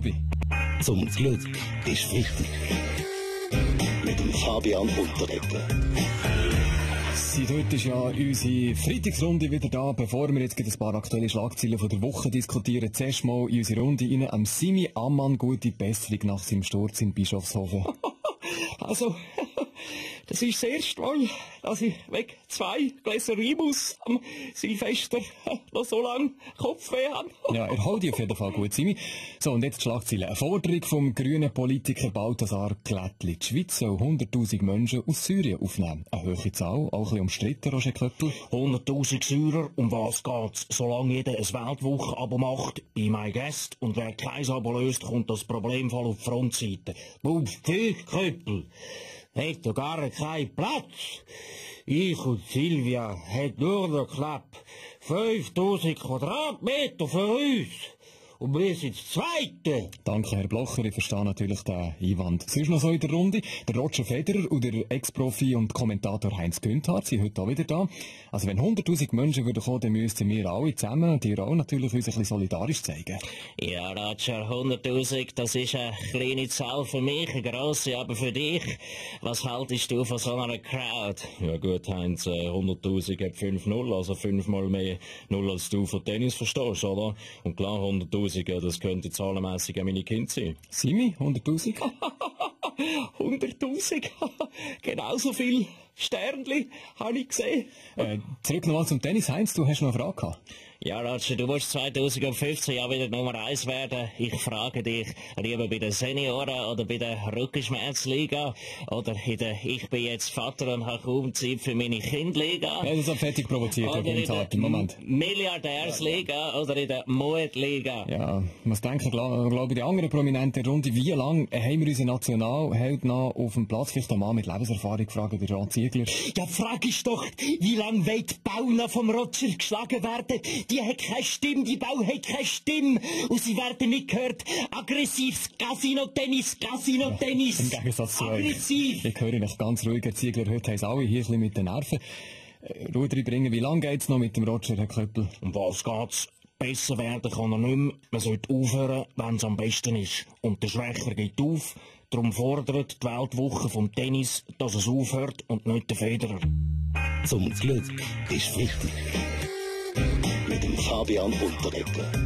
Rugby. Zum Glück ist wichtig. Mit dem Fabian Unterreger. Seit heute ist ja unsere Freitagsrunde wieder da. Bevor wir jetzt ein paar aktuelle Schlagzeilen von der Woche diskutieren, zuerst mal in unsere Runde rein. Am Simi Ammann gute Besserung nach seinem Sturz in Bischofshofen. Also, das ist das erste Mal, dass ich wegen 2 Gläser Rimus am Silvester noch so lange Kopfweh habe. Ja, erhol dich auf jeden Fall gut, Simi. So, und jetzt die Schlagzeilen. Eine Forderung vom grünen Politiker Balthasar Glättli. Die Schweiz soll 100'000 Menschen aus Syrien aufnehmen. Eine hohe Zahl, auch ein bisschen umstritten, Roger Köppel. 100'000 Syrer, um was geht's? Solange jeder ein Weltwochen-Abo macht, bei My Guest, und wer kein Abo löst, kommt das Problem voll auf die Frontseite. Köppel, hat doch gar keinen Platz. Ich und Silvia hat nur noch knapp 5000 Quadratmeter für uns. Und wir sind das Zweite. Danke, Herr Blocher. Ich verstehe natürlich den Einwand. Sonst noch so in der Runde. Der Roger Federer und der Ex-Profi und Kommentator Heinz Günthardt sind heute auch wieder da. Also wenn 100'000 Menschen würden kommen, dann müssten wir alle zusammen und ihr auch natürlich uns ein bisschen solidarisch zeigen. Ja, Roger, 100'000, das ist eine kleine Zahl für mich, eine grosse, aber für dich. Was haltest du von so einer Crowd? Ja gut, Heinz, 100'000 hat 5-0, also 5-mal mehr 0 als du von Tennis verstehst, oder? Und klar, 100'000, das könnte zahlenmässig auch meine Kinder sein. Simi, 100'000? 100'000? Genauso viel Sternli habe ich gesehen. Zurück nochmal zum Tennis. Heinz, du hast noch eine Frage gehabt. Ja, Roger, du musst 2015 ja wieder Nummer 1 werden. Ich frage dich, lieber bei den Senioren oder bei der Rückenschmerzliga oder in der Ich bin jetzt Vater und habe kaum Zeit für meine Kindliga. Ja, das hat fertig provoziert, Herr Günthardt. Moment. Milliardärsliga oder in der Muetliga. Ja, was denken, glaube ich, die anderen Prominenten der Runde, wie lange haben wir unseren Nationalheld noch auf dem Platz? Vielleicht ein Mann mit Lebenserfahrung, fragen der Rat Ziegler. Ja, frag ich doch, wie lange will die Bauna vom Roger geschlagen werden? Die hat keine Stimme, die Bau hat keine Stimme. Und sie werden nicht gehört. Aggressives Casino-Tennis. Im Gegensatz zu euch. Aggressiv. Ich höre mich ganz ruhig, Herr Ziegler. Heute haben sie alle hier ein bisschen mit den Nerven. Ruhe bringen. Wie lange geht's noch mit dem Roger, Herr Köppel? Um was geht's? Besser werden kann er nicht mehr. Man sollte aufhören, wenn es am besten ist. Und der Schwächer geht auf. Darum fordert die Weltwoche vom Tennis, dass es aufhört und nicht der Federer. Zum Glück ist wichtig. Mit dem Fabian Unterreger.